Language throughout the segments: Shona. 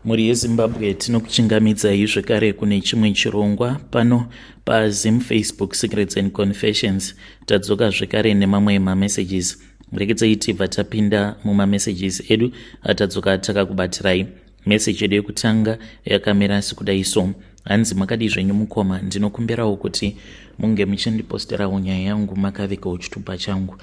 Mhuri yeZimbabwe, tinokuchingamidzai zvekare kune chimwe chirongwa pano paZim Facebook Secrets and Confessions. Tadzoka zvekare nemamwe mamessages. Rekedzai tibva tapinda mumamessages edu atadzoka takakubatirai. Message yedu yekutanga yakamira sekudai so. Hanzi, "Makadii zvenyu mukoma? Ndinokumbirawo kuti munge muchindiposterawo nyaya yangu makavigawo chitupa changu.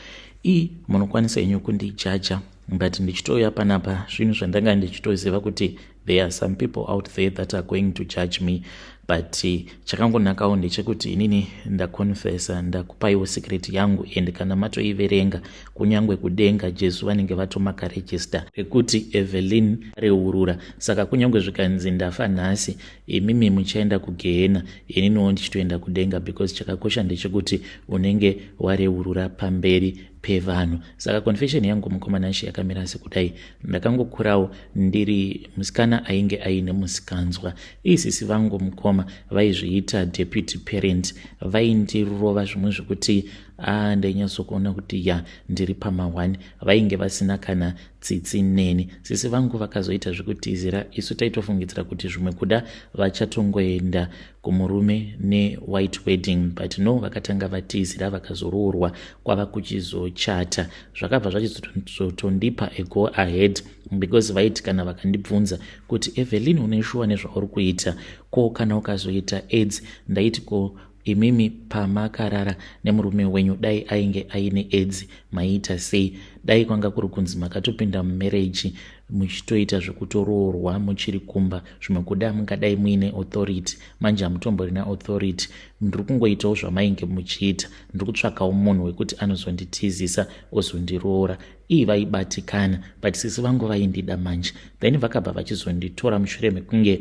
I munokwanisa henyu kundijaja, but ndichitouya panapa zvinhu zvandanga ndichitoziva kuti there are some people out there that are going to judge me, but chakangonakawo ndechekuti inini ndaconfessa, ndakupaiwo secret yangu, and kana matoiverenga, kunyange kudenga Jesu vanenge vatomakaregister rekuti Evelyn reurura. Saka kunyange zvikanzi ndafa nhasi, imimi muchaenda kugehena, ininiwo ndichitoenda kudenga, because chakakosha ndechekuti unenge wareurura pamberi pevanhu. Saka confession yangu, mukoma Nashe, yakamira sekudai. Ndakangokurawo ndiri musikana ainge aine musikanzwa. Isisi vangu, mukoma, vaizviita deputy parent. Vaindirova zvimwe zvekuti ndainyatsokuona kuti ya, ndiri pama1. Vainge vasina kana tsitsi neni. Sisi vangu vakazoita zvekutizira. Isu taitofungidzira kuti zvimwe kuda vachatongoenda kumurume newhite wedding, but no, vakatanga vatizira, vakazoroorwa, kwava kuchizochata. Zvakabva zvachizotondipa a go ahead, because vaiti kana vakandibvunza kuti, 'Evelyn, une shuwa nezvauri kuita? Ko kana ukazoita AIDS?" Ndaiti, "Ko imimi pamakarara nemurume wenyu, dai ainge aine AIDS, maiita sei? Dai kwanga kuri kunzi makatopinda mumarriage muchitoita zvekutoroorwa muchiri kumba, zvimwe kuda mungadai muine authority. Manje hamutomborina authority. Ndiri kungoitawo zvamainge muchiita. Ndiri kutsvakawo munhu wekuti anozonditizisa, ozondiroora." Ii, vaibatikana, but sisi vangu vaindida manje. Then vakabva vachizonditora mushure mekunge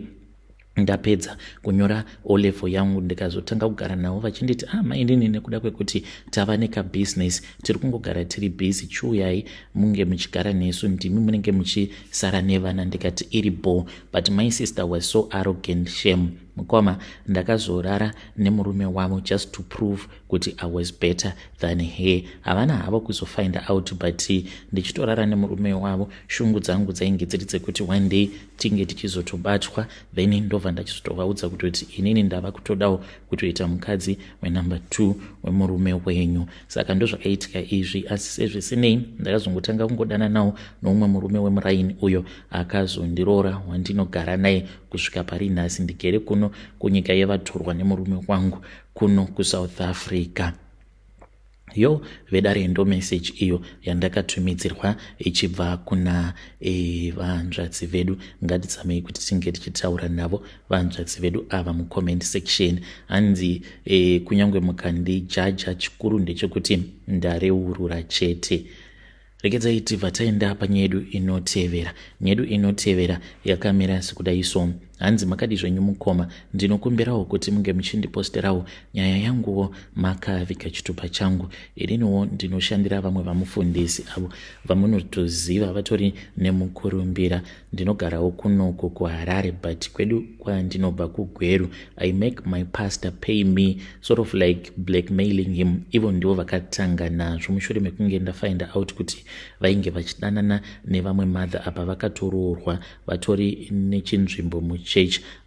ndapedza kunyora O'level yangu. Ndikazotanga kugara navo, vachinditi, "Ah, maindini, nekuda kwekuti tava nekabusiness, tiri kungogara tiri busy, chiuyai munge muchigara nesu, ndimi munenge muchisara nevana." Ndikati iri bo, but my sister was so arrogant, shame. Mukoma, ndakazorara nemurume wavo just to prove kuti I was better than her. Havana havo kuzofind out, but ndichitorara nemurume wavo, shungu dzangu dzainge dziri dzekuti one day tinge tichizotobatwa, then ndobva ndachizotovaudza kutoti inini ndava kutodawo kutoita mukadzi wenumber 2 wemurume wenyu. Saka ndozvakaitika izvi. Asi sezvisinei, ndakazongotanga kungodana nawo noumwe murume wemuraini uyo akazondiroora, wandinogara naye kusvika pari nhasi. Ndigere kuno kunyika yevatorwa nemurume wangu kuno kuSouth Africa." Yo, vedare, ndo message iyo yandakatumidzirwa ichibva kuna vanzvadzi vedu. Ngatitsamei kuti tinge tichitaura navo vanzvadzi vedu ava mucomment section. Hanzi, kunyange mukandijaja, chikuru ndechekuti ndareurura chete. Regedzai tibva taenda panyedu inotevera. Nyedu inotevera yakamira sekudai so. Hanzi, "Makadi zvenyu mukoma? Ndinokumbirawo kuti munge muchindiposterawo nyaya yanguwo makaviga chitupa changu. Ininiwo ndinoshandira vamwe vamufundisi avo vamunotoziva, vatori nemukurumbira. Ndinogarawo kunoko kuHarare, but kwedu kwandinobva kuGweru. I make my pastor pay me, sort of like blackmailing him. Ivo ndivo vakatanga nazvo mushure mekunge ndafind out kuti vainge vachidanana nevamwe mother, apa vakatoroorwa, vatori nechinzvimbo muchurch.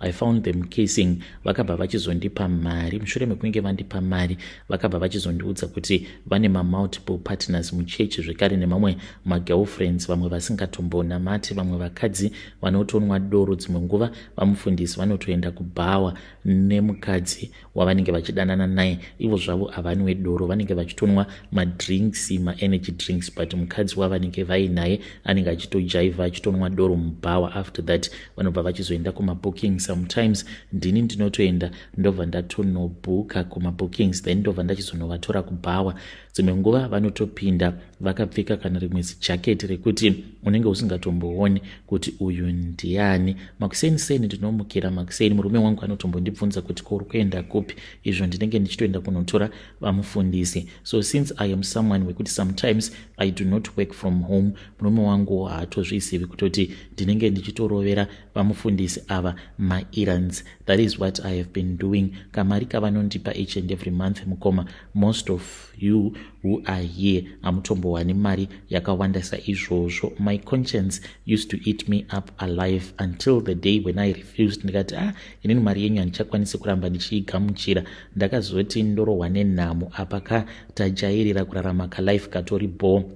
I found them kissing. Vakabva vachizondipa mari. Mushure mekunge vandipa mari, vakabva vachizondiudza kuti vane mamultiple partners muchechi, zvekare nemamwe magirlfriends, vamwe vasingatombonamati, vamwe vakadzi vanotonwa doro. Dzimwe nguva vamufundisi vanotoenda kubhawa nemukadzi wavanenge vachidanana naye. Ivo zvavo havanwe doro, vanenge vachitonwa madrinks, maenergy drinks, but mukadzi wavanenge vainaye anenge achitojaivha, achitonwa doro mubhawa. After that vanobva vachizoenda kumabooking. Sometimes ndini ndinotoenda, ndobva ndatonobhuka kumabookings, then ndobva ndachizonovatora kubhawa. Dzimwe nguva vanotopinda vakapfeka kana rimwe zijaketi rekuti unenge usingatombooni kuti uyu ndiani. Makuseni seni ndinomukira makuseni, murume wangu anotombondibvunza kuti, 'Ko uri kuenda kupi?' Izvo ndinenge ndichitoenda kunotora vamufundisi. So since I am someone wekuti sometimes I do not work from home, murume wangu haatozvizivi kutoti ndinenge ndichitorovera vamufundisi ava maerrands. That is what I have been doing. Kamari kavanondipa each and every month, mukoma, most of you who are here hamutombowani mari yakawanda saizvozvo. My conscience used to eat me up alive until the day when I refused, ndikati, "Ah, inini mari yenyu handichakwanisi kuramba ndichiigamuchira." Ndakazoti ndorohwa nenhamo. Apa ka tajairira kurarama kalife katori bo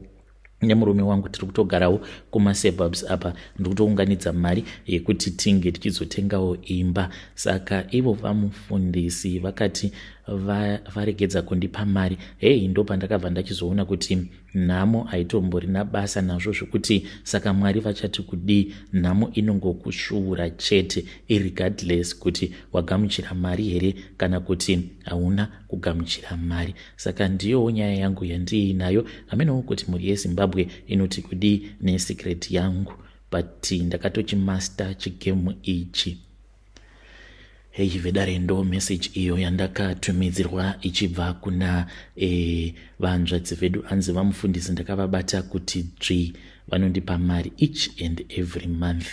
nemurume wangu. Tiri kutogarawo kumasuburbs. Apa ndiri kutounganidza mari yekuti tinge tichizotengawo imba. Saka ivo vamufundisi vakati varegedza kundipa mari. Hei, ndo pandakabva ndachizoona kuti nhamo haitomborina basa nazvo, zvokuti saka Mwari vachati kudii? Nhamo inongokusvuura chete, irregardless kuti wagamuchira mari here kana kuti hauna kugamuchira mari. Saka ndiyowo nyaya yangu yandiinayo. Hamenowo kuti mhuri yeZimbabwe inoti kudii nesecret yangu, but ndakatochimaster chigame ichi. Hei vedare, ndo message iyo yandakatumidzirwa ichibva kuna vanzvadzi vedu. Hanzi, "Vamufundisi ndakavabata kuti dzvi, vanondipa mari each and every month."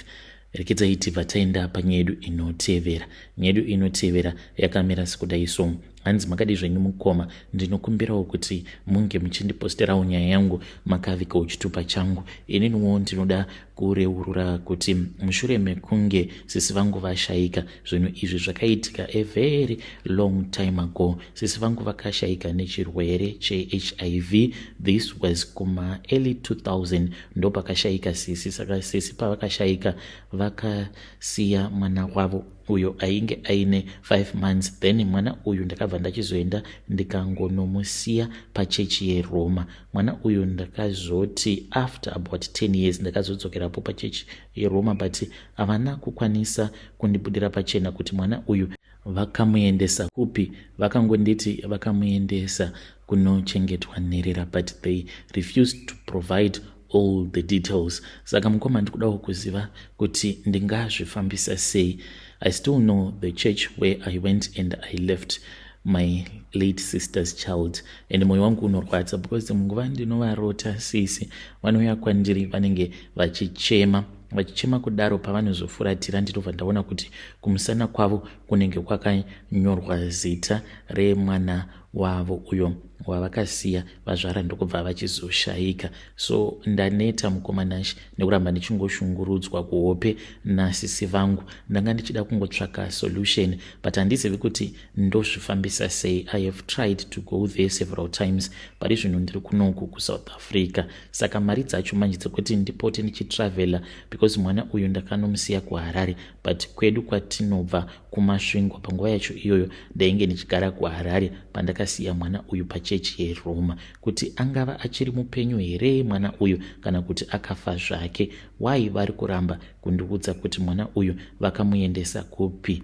Rekedzai tibva taenda panyaya yedu inotevera. Nyaya yedu inotevera yakamira sekudai so. Hanzi, "Makadi zvenyu mukoma? Ndinokumbirawo kuti munge muchindiposterawo nyaya yangu makavikawo chitupa changu. Ininiwo ndinoda kureurura kuti mushure mekunge sisi vangu vashayika, zvinhu izvi zvakaitika a very long time ago. Sisi vangu vakashayika nechirwere cheHIV. This was kuma early 2000, ndo pakashayika sisi. Saka sisi pavakashayika, vakasiya mwana wavo uyo ainge aine 5 months. Then mwana uyu ndakabva ndachizoenda ndikangonomusiya pachechi yeRoma. Mwana uyu ndakazoti after about 10 years ndakazodzokerapo pachechi yeRoma, but havana kukwanisa kundibudira pachena kuti mwana uyu vakamuendesa kupi. Vakangonditi vakamuendesa kunochengetwa nherera, but they refused to provide all the details. Saka mukoma, ndikudawo kuziva kuti ndingazvifambisa sei. I still know the church where I went and I left my late sister's child, and mwoyo wangu unorwadza because munguva ndinovarota sisi vanouya kwandiri, vanenge vachichema, vachichema kudaro. Pavanozofuratira, ndinobva ndaona kuti kumusana kwavo kunenge kwakanyorwa zita remwana wavo uyo wavakasiya vazvara ndokubva vachizoshayika. So ndaneta, mukoma Nashi, nekuramba ndichingoshungurudzwa kuhope nasisi vangu. Ndanga ndichida kungotsvaka solution, but handizivi kuti ndozvifambisa sei. I have tried to go there several times. Pari zvino ndiri kunoku kuSouth Africa, saka mari dzacho manje dzekuti ndipote ndichitravela, because mwana uyu ndakanomusiya kuHarare, but kwedu kwatinobva kuMasvingo. Panguva yacho iyoyo ndainge ndichigara kuHarare pandakasiya mwana uyu pachechi yeRoma. Kuti angava achiri mupenyu here mwana uyu, kana kuti akafa zvake? Wai vari kuramba kundiudza kuti mwana uyu vakamuendesa kupi?"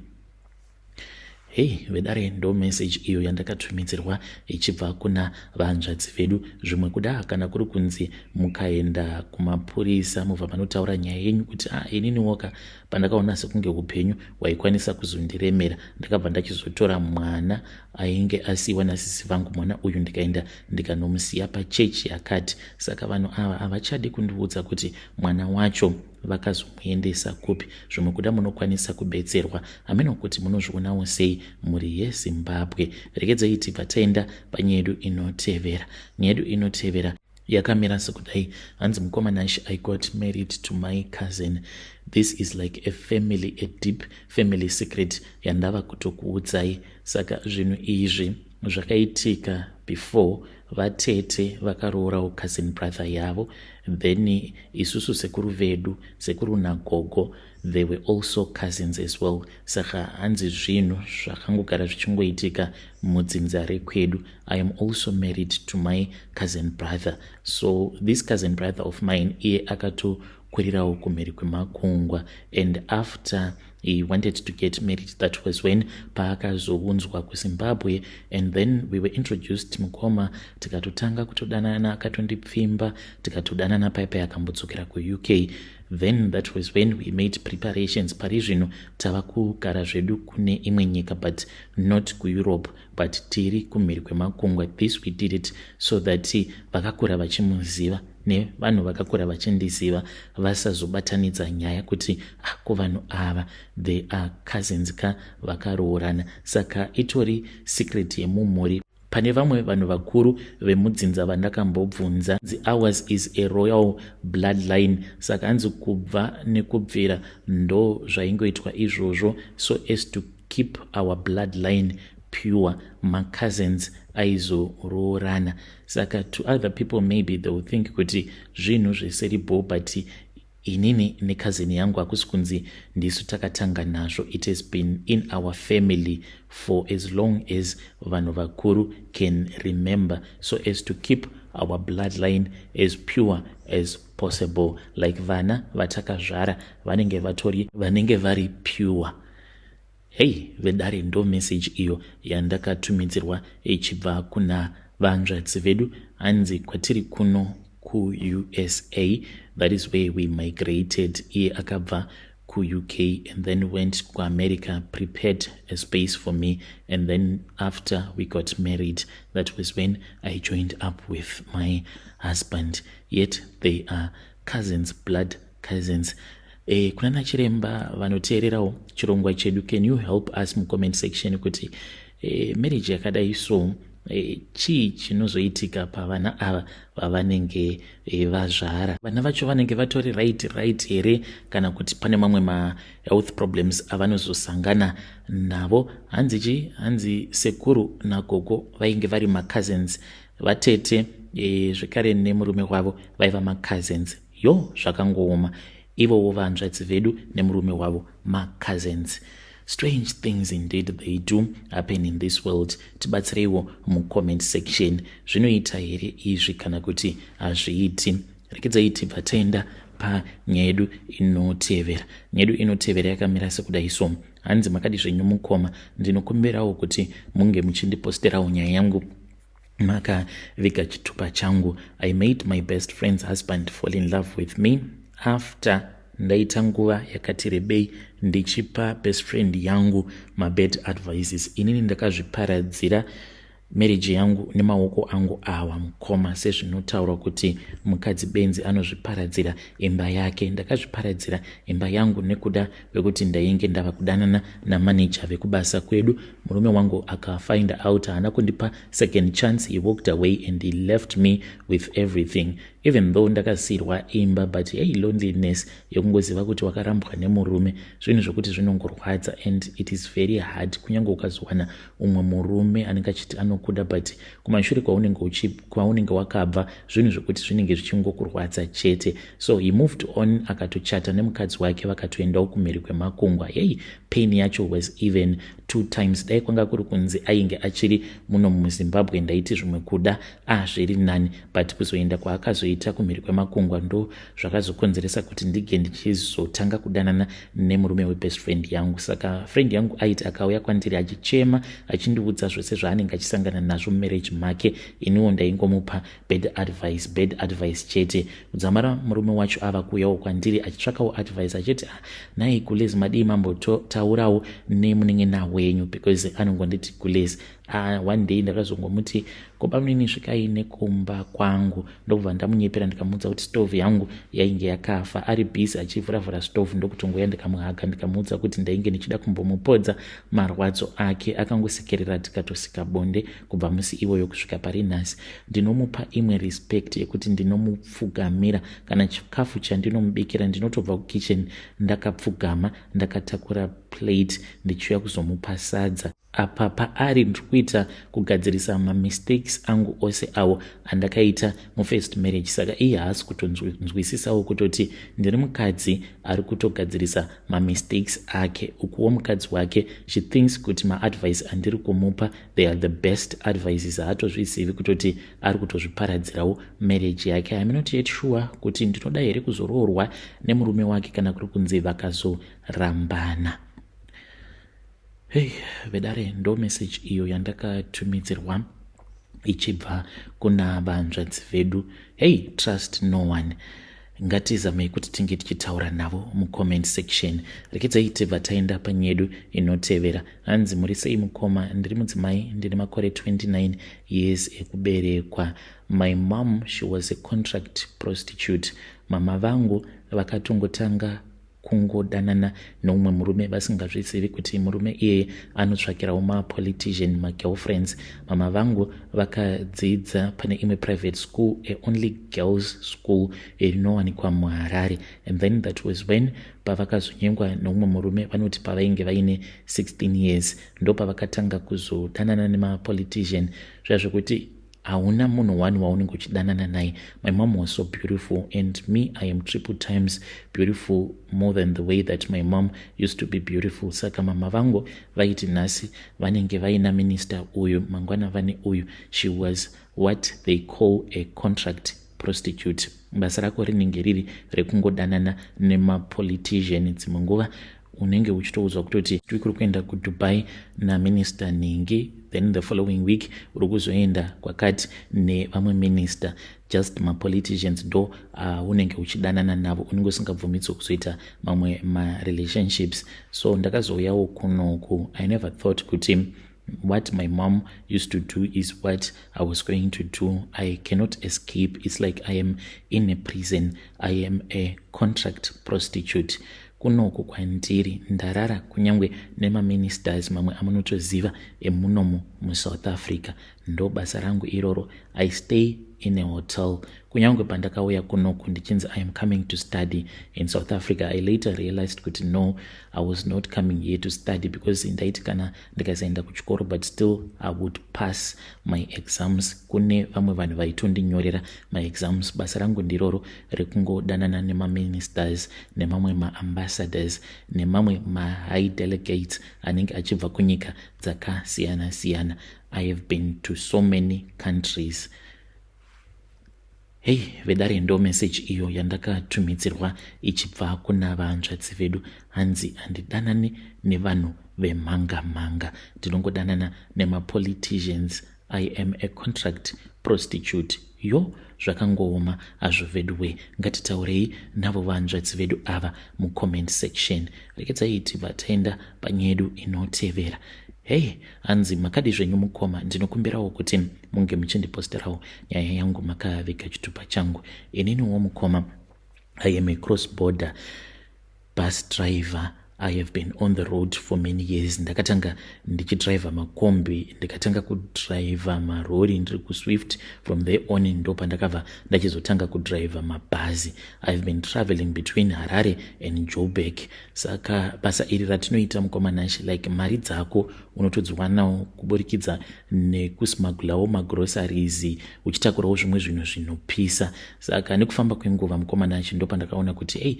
Hei vedare, ndo message iyo yandakatumidzirwa ichibva kuna vanzvadzi vedu. Zvimwe kuda kana kuri kunzi mukaenda kumapurisa, mubva manotaura nyaya yenyu kuti, "A ah, inini woka pandakaona sekunge upenyu hwaikwanisa kuzondiremera, ndakabva ndachizotora mwana ainge asiyiwa nasisi vangu, mwana uyu ndikaenda ndikanomusiya pachechi yakati. Saka vanhu ava havachadi kundiudza kuti mwana wacho vakazomuendesa kupi." Zvimwe kuda munokwanisa kubetserwa. Hameno kuti munozvionawo sei, mhuri yeZimbabwe. Rekedzai tibva taenda panyaya yedu inotevera. Nyaya yedu inotevera yakamira sekudai. Hanzi, "Mukoma Nash, I got married to my cousin. This is like a family, a deep family secret yandava kutokuudzai. Saka zvinhu izvi zvakaitika before vatete vakaroorawo cousin brother yavo. Then isusu sekuru vedu, sekuru nagogo, they were also cousins as well. Saka hanzi zvinhu zvakangogara zvichingoitika mudzinza rekwedu. I am also married to my cousin brother. So this cousin brother of mine, iye akatokwirirawo kumhiri kwemakungwa, and after he wanted to get married, that was when paakazounzwa kuZimbabwe, and then we were introduced, mukoma, tikatotanga kutodanana. Akatondipfimba, tikatodanana. Paipai akambodzokera kuUK. Then that was when we made preparations. Pari zvino tava kugara zvedu kune imwe nyika, but not kuEurope, but tiri kumhiri kwemakungwa. This we did it so that vakakura vachimuziva nevanhu vakakura vachindiziva vasazobatanidza nyaya kuti, ah, kuvanhu ava they are cousins ka, vakaroorana. Saka itori secret yemumhuri. Pane vamwe vanhu vakuru vemudzinza vandakambobvunza, ours is a royal bloodline, saka hanzi kubva nekubvira ndo zvaingoitwa izvozvo so as to keep our bloodline pure. Macousins aizoroorana. Saka to other people, maybe they will think kuti zvinhu zvisiri bho, but inini necousin yangu hakusi kunzi ndisu takatanga nazvo. It has been in our family for as long as vanhu vakuru can remember, so as to keep our bloodline as pure as possible, like vana vatakazvara vanenge vatori vanenge vari pure. Hei vedare, ndo message iyo yandakatumidzirwa ichibva kuna vanzvadzi vedu. Hanzi kwatiri kuno kuUSA, that is where we migrated. Iye akabva kuUK and then went kuAmerica, prepared a space for me, and then after we got married, that was when I joined up with my husband, yet they are cousins, blood cousins. Kuna nachiremba vanoteererawo chirongwa chedu, can you help us mucomment section kuti marriage yakadai so, chii chinozoitika pavana ava vavanenge vazvara? Vana vacho vanenge vatori right here, kana kuti pane mamwe mahealth problems avanozosangana navo? Hanzi chi hanzi sekuru nagogo vainge vari macousins, vatete zvekare nemurume wavo vaiva macousins. Yo, zvakangooma. Ivowo vanzvadzi vedu nemurume wavo macousins. Strange things indeed, they do happen in this world. Tibatsireiwo mucomment section, zvinoita here izvi kana kuti hazviiti? Rekedzai tibva taenda panyaya yedu inotevera. Nyaya yedu inotevera yakamira sekudai so. Hanzi, "Makadi zvenyu mukoma? Ndinokumbirawo kuti munge muchindiposterawo nyaya yangu makaviga chitupa changu. I made my best friend's husband fall in love with me after ndaita nguva yakati rebei ndichipa best friend yangu mabad advices. Inini ndakazviparadzira marriage yangu nemaoko angu awa, mukoma. Sezvinotaurwa kuti mukadzi benzi anozviparadzira imba yake, ndakazviparadzira imba yangu nekuda kwekuti ndainge ndava kudanana namaneja vekubasa kwedu. Murume wangu akafind out, haana kundipa second chance. He walked away and he left me with everything. Even though ndakasiyirwa imba, but hey, loneliness yekungoziva kuti wakarambwa nemurume, zvinhu zvokuti zvinongorwadza and it is very hard. Kunyange ukazowana umwe murume anenge achiti anokuda, but kumashure kwaunenge wakabva, zvinhu zvokuti zvinenge zvichingokurwadza chete. So he moved on, akatochata nemukadzi wake, vakatoendawo kumhiri kwemakungwa. Hey, pain yacho was even two times. Dai kwanga kuri kunzi ainge achiri muno muZimbabwe, ndaiti zvimwe kuda zviri nani, but kuzoenda kwaakazoita kumhiri kwemakungwa ndo zvakazokonzeresa kuti ndige ndichizotanga kudanana nemurume webest friend yangu. Saka friend yangu aiti akauya kwandiri achichema, achindiudza zvose zvaanenge achisangana nazvo mumarriage make, iniwo ndaingomupa bad advice, bad advice chete, kudzamara murume wacho ava kuuyawo kwandiri achitsvakawo advice, achiti, 'Ah, nai gulezi, madii mambotaurawo nemunen'ena wenyu?' because anongonditi gulezi. One day ndakazongomuti, 'Kobamunini, svikai nekumba kwangu.' Ndokubva ndamunyepera, ndikamuudza kuti stove yangu yainge yakafa. Ari busy achivhuravhura stove, ndokutongoya ndikamuhaga, ndikamuudza kuti ndainge ndichida kumbomupodza marwadzo ake. Akangosekerera, tikatosika bonde. Kubva musi iwoyo kusvika pari nhasi, ndinomupa imwe respect yekuti ndinomupfugamira. Kana chikafu chandinomubikira, ndinotobva kukitchen ndakapfugama, ndakatakura plate, ndichiuya kuzomupa sadza. Apa paari ndiri kuita kugadzirisa mamistakes angu ose awo andakaita mufirst marriage. Saka iye haasi kutonzwisisawo kutoti ndiri mukadzi ari kutogadzirisa mamistakes ake. Ukuwo mukadzi wake, she thinks kuti maadvice andiri kumupa, they are the best advices. Haatozvizivi kutoti ari kutozviparadzirawo marriage yake. I'm not yet sure kuti ndinoda here kuzoroorwa nemurume wake kana kuri kunzi vakazorambana." Hei vedare, ndo message iyo yandakatumidzirwa ichibva kuna vanzvadzi vedu. Hey, trust no one. Ngatizamei kuti tinge tichitaura navo mucomment section. Rekedzai tibva taenda panyaya yedu inotevera. Hanzi, "Muri sei mukoma? Ndiri mudzimai, ndine makore 29 years ekuberekwa. My mom, she was a contract prostitute. Mama vangu vakatongotanga Kungodanana neumwe murume vasingazvizivi kuti murume iyeye anotsvakirawo mapolitician magirlfriends. Mama vangu vakadzidza pane imwe private school, a only girls school inowanikwa muHarare, and then that was when pavakazonyengwa neumwe murume. Vanoti pavainge vaine 16 years ndo pavakatanga kuzodanana nemapolitician, zviya zvekuti hauna munhu one waunenge uchidanana naye. My mom was so beautiful and me, I am triple times beautiful, more than the way that my mom used to be beautiful. Saka mama vangu vaiti nhasi vanenge vaina minista uyu, mangwana vane uyu. She was what they call a contract prostitute. Basa rako rinenge riri rekungodanana nemapolitician. Dzimwe nguva unenge uchitoudzwa kutoti kuri kuenda kuDubai naminista nhingi, then the following week uri kuzoenda kwakati nevamwe minister. Just mapoliticians ndo unenge uchidanana navo, unenge usingabvumidzwa kuzoita mamwe marelationships. So ndakazouyawo kunoku. I never thought kuti what my mom used to do is what I was going to do. I cannot escape. It's like I am in a prison. I am a contract prostitute. Kunoku kwandiri ndarara kunyange nemaministers mamwe amunotoziva emunomu muSouth Africa. Ndo basa rangu iroro. I stay in a hotel. Kunyange pandakauya kunoku ndichinzi I am coming to study in South Africa, I later realized kuti no, I was not coming here to study, because ndaiti kana ndikasaenda kuchikoro, but still I would pass my exams. Kune vamwe vanhu vaitondinyorera maexams. Basa rangu ndiroro rekungodanana nemaministers nemamwe maambassadors nemamwe mahigh delegates anenge achibva kunyika dzakasiyana-siyana. I have been to so many countries. Hei vedare, ndo meseji iyo yandakatumidzirwa ichibva kuna vanzvadzi vedu. Hanzi handidanani nevanhu vemhanga mhanga, ndinongodanana nemapoliticians. I am a contract prostitute. Yo, zvakangooma hazvo vedu we. Ngatitaurei navo vanzvadzi vedu ava mucomment section. Rekedzai tibva taenda panyaya yedu inotevera. Hei, hanzi makadi zvenyu mukoma, ndinokumbirawo kuti munge muchindiposterawo nyaya yangu makaviga chitupa changu. Ininiwo mukoma, I am a cross border bus driver. I have been on the road for many years. Ndakatanga ndichidriva makombi, ndikatanga kudriva marori ndiri kuSwift. From there on ndo pandakabva ndachizotanga kudriva mabhazi. I have been traveling between Harare and Joburg. Saka basa iri ratinoita, mukoma Nashe, like mari dzako unotodziwanawo kuburikidza nekusmagulawo magroceries, uchitakurawo zvimwe zvinhu zvinopisa. Saka nekufamba kwenguva, mukoma Nashe, ndo pandakaona kuti ei,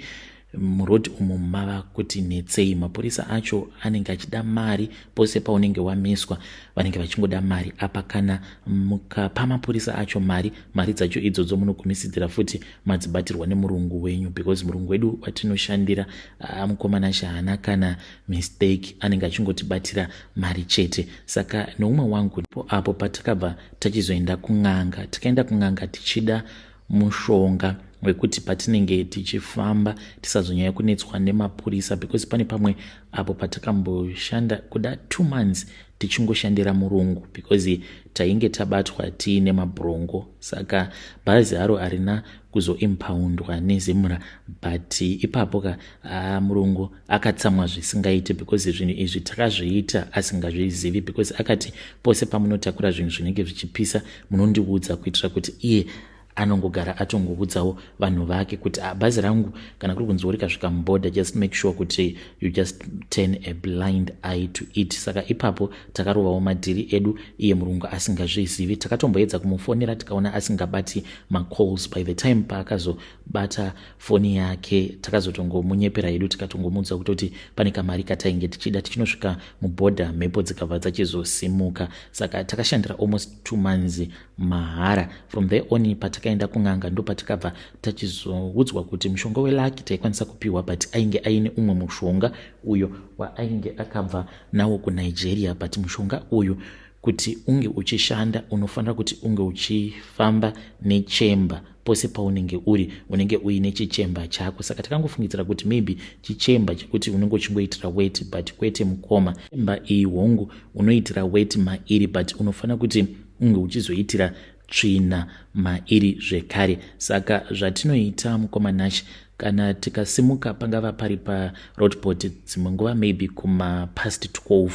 murodhi umu mava kuti netsei. Mapurisa acho anenge achida mari. Pose paunenge wamiswa vanenge vachingoda mari. Apa kana mukapa mapurisa acho mari, mari dzacho idzodzo munogumisidzira futi madzibatirwa nemurungu wenyu, because murungu wedu watinoshandira, mukoma Nashe, haana kana mistake, anenge achingotibatira mari chete. Saka neumwe wangu apo patakabva tachizoenda kun'anga, tikaenda kun'anga tichida mushonga wekuti patinenge tichifamba tisazonyanya kunetswa nemapurisa, because pane pamwe apo patakamboshanda kuda 2 months tichingoshandira murungu, because tainge tabatwa tiine mabhurongo. Saka bhazi haro harina kuzoimpoundwa neZIMRA, but ipapo ka murungu akatsamwa zvisingaiti, because zvinhu izvi takazviita asingazvizivi, because akati pose pamunotakura zvinhu zvinenge zvichipisa munondiudza, kuitira kuti iye anongogara atongoudzawo vanhu vake kuti ah, bhazi rangu kana kuri kunziwo rikasvika muborder, just make sure kuti you just turn a blind eye to it. Saka ipapo takarovawo madhiri edu iye murungu asingazvizivi. Takatomboedza kumufonera, tikaona asingabati macalls. By the time paakazobata foni yake, takazotongomunyepera hedu, tikatongomuudza kutoti pane kamari katainge tichida. Tichinosvika mubhodha, mhepo dzikabva dzachizosimuka. Saka takashandira almost 2 months mahara. From there on, patakaenda kun'anga, ndo patakabva tachizoudzwa kuti mushonga weluck taikwanisa kupiwa, but ainge aine umwe mushonga uyo waainge akabva nawo kuNigeria. But mushonga uyu kuti unge uchishanda, unofanira kuti unge uchifamba nechemba. Pose paunenge uri, unenge uine chichemba chako. Saka takangofungidzira kuti maybe chichemba chekuti unenge uchingoitira weti, but kwete mukoma. Chemba iyi, hongu, unoitira weti mairi, but unofanira kuti unge uchizoitira tsvina mairi zvekare. Saka zvatinoita, mukoma Nashe, Kana tikasimuka, pangava pari paRoadport, dzimwe nguva maybe kuma past 12,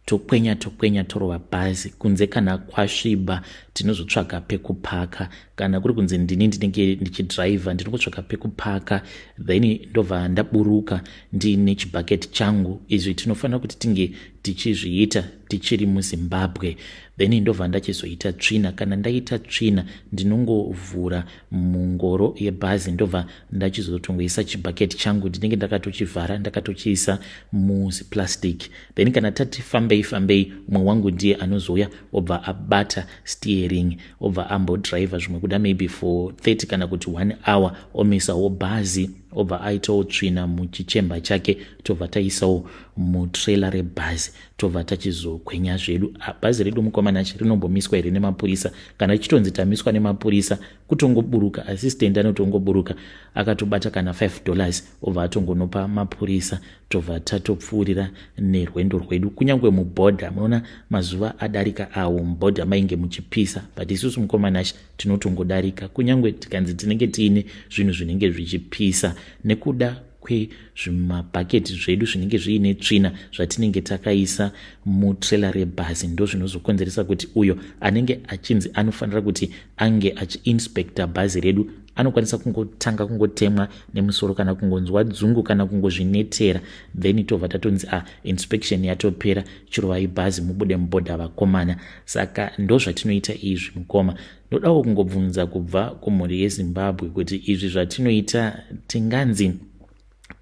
tokwenya tokwenya, torova bhazi kunze. Kana kwasviba, tinozotsvaga pekupaka. Kana kuri kunzi ndini ndinenge ndichidhiraivha, ndinongotsvaga pekupaka, then ndobva ndaburuka ndiine chibhaketi changu. Izvi tinofanira kuti tinge tichizviita tichiri muZimbabwe. Then ndobva ndachizoita tsvina. Kana ndaita tsvina, ndinongovhura mungoro yebhazi, ndobva ndachizotongoisa chibhaketi changu. Ndinenge ndakatochivhara, ndakatochiisa muziplastic. Then kana tati fambei fambei, umwe wangu ndiye anozouya, obva abata steering, obva ambodhiraivha zvimwe kuda maybe for 30 kana kuti 1 hour, omisawo bhazi, obva aitawo tsvina muchichemba chake, tobva taisawo mutrailer rebhazi, tobva tachizokwenya zvedu. Bhazi redu, mukomanachi, rinombomiswa here nemapurisa? Kana richitonzi tamiswa nemapurisa, kutongoburuka. Assistant anotongoburuka akatobata kana $5, obva atongonopa mapurisa, tobva tatopfuurira nerwendo rwedu. Kunyange mubhodha, munoona mazuva adarika awo, mubhodha mainge muchipisa, but isusu, mukomanachi, tinotongodarika kunyange tikanzi tinenge tiine zvinhu zvinenge zvichipisa, nekuda kwezvimabhaketi zvedu zvinenge zviine tsvina zvatinenge takaisa mutrailer rebhazi. Ndo zvinozokonzeresa kuti uyo anenge achinzi anofanira kuti ange achiinspecta bhazi redu anokwanisa kungotanga kungotemwa nemusoro, kana kungonzwa dzungu, kana kungozvinetera. Then tobva tatonzi, "A ah, inspection yatopera, chirovai bhazi mubude mubhodha, vakomana." Saka ndo zvatinoita izvi, mukoma. Ndodawo kungobvunza kubva kumhuri yeZimbabwe kuti izvi zvatinoita, tinganzi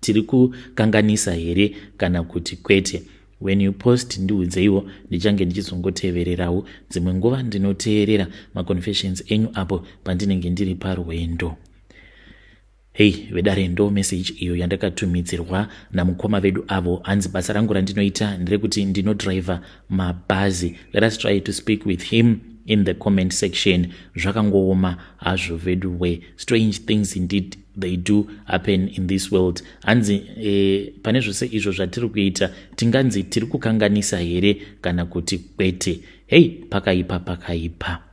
tiri kukanganisa here kana kuti kwete? When you post, ndiudzeiwo, ndichange ndichizongotevererawo. Dzimwe nguva ndinoteerera maconfessions enyu apo pandinenge ndiri parwendo. Hei vedare, ndo message iyo yandakatumidzirwa namukoma vedu avo. Hanzi basa rangu randinoita nderekuti ndinodhiraivha mabhazi. Let us try to speak with him in the comment section. Zvakangooma hazvo vedu we. Strange things indeed, they do happen in this world. Hanzi pane zvose izvo zvatiri kuita, tinganzi tiri kukanganisa here kana kuti kwete? Hei, pakaipa, pakaipa.